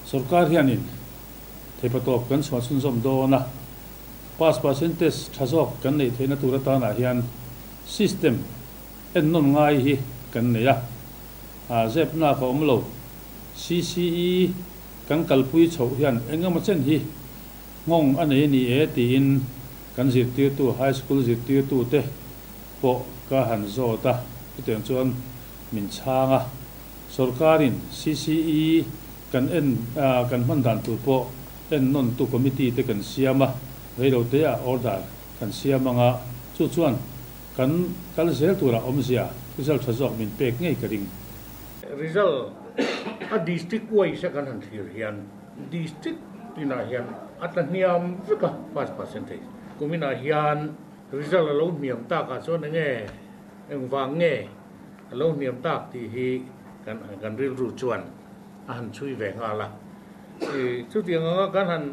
Sorkar hianin theipatawp kan chhuah chhunzawm dawn a, pass percentage tha zawk kan neih theihna tur atanah hian system ennawn ngai hi kan nei a, zepnak a awm lo. CCE kan kalpui chhoh hian eng emaw chen hi nghawng a nei a ni e tiin kan zirtirtu, high school zirtirtute pawh ka han zawt a, chutiang chuan min chhang a. Sorkarin CCE kan en kan hman dan tur pawh ennawntu committee te kan siam a, reiloteah order kan siam ang a, chu chuan kan kal zel turah awmzia result tha zawk min pek ngei ka ring. Result a district wise a kan han thlir hian district tinah hian a tla hniam vek a pass percentage. Kuminah hian result a lo hniam takah chuan enge engvang nge A lo hniam tak tih hi kan kan rilru chuan a han chhui ve nghal a. I chutiang anga kan han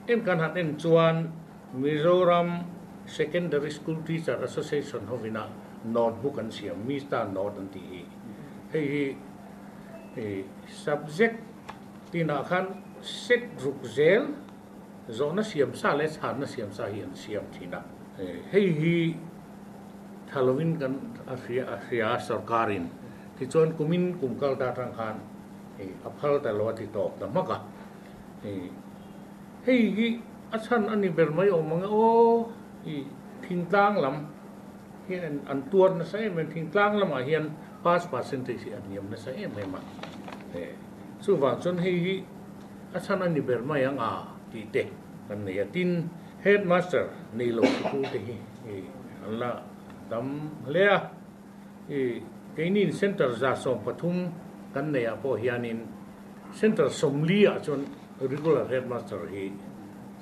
en kan han en chuan Mizoram Secondary School Teacher Association hovina notebook an siam, Mista Note an tih hi. Hei hi i subject tinah khan set ruk zel zawhna siam sa leh chhanna siam sa hi an siam thin a. Hei hi Tha lovin kan a hria a hria a sorkarin tichuan kumin kum kal ta atang khan a phal ta lo a ti tawp ta hmak a. Hei hi a chhan a ni ber mai awm ang e aw i thingtlang lam hi an tuar nasa em em thingtlang lamah hian pass percentage hi a hniam nasa em em a. Chuvang chuan hei hi a chhan a ni ber mai ang a tih te kan nei a. Tin, headmaster nei lo sikul te hi an la tam hle a, i keiniin center 130 kan neih ah pawh hianin center 40 ah chuan regular headmaster hi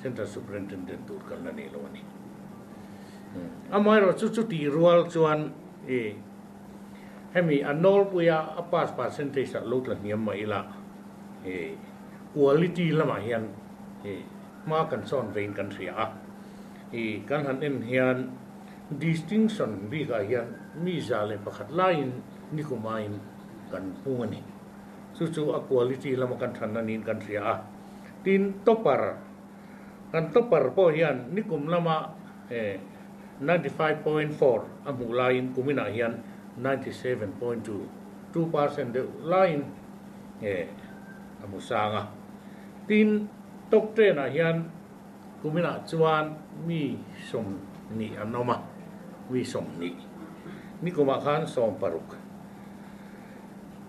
center superintendent tur kan la nei lo a ni. Amaherawhchu chu chutih rual chuan i hemi a nawlpuia a pass percentage ah lo tla hniam mah ila i quality lamah hian i hma kan sawn vein kan hria a. I kan han en hian distinction bikah hian mi 101 laiin nikumain kan hmung a ni. Chu chu a quality lama kan thanna niin kan hria a. Tin, topper, kan topper pawh hian nikum lama 95.4 a hmuh laiin kuminah hian 97.2, 2% deuh laiin a hmu sang a. Tin, top ten ah hian Kuminah chuan mi 20 an awm a, mi 20. Nikumah khan 16.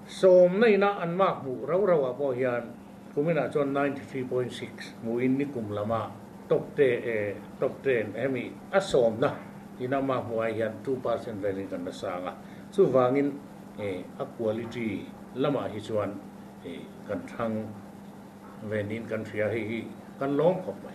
Sawm naina an mark hmuh rau rauah pawh hian kuminah chuan 93.6 hmuhin nikum lama top te e top ten hemi a sawmna ina mark hmuh ai hian 2% velin kan la sang a. Chuvangin a quality lamah hi chuan kan thlang. Venin kan hria hei hi kan lawm khawp mai.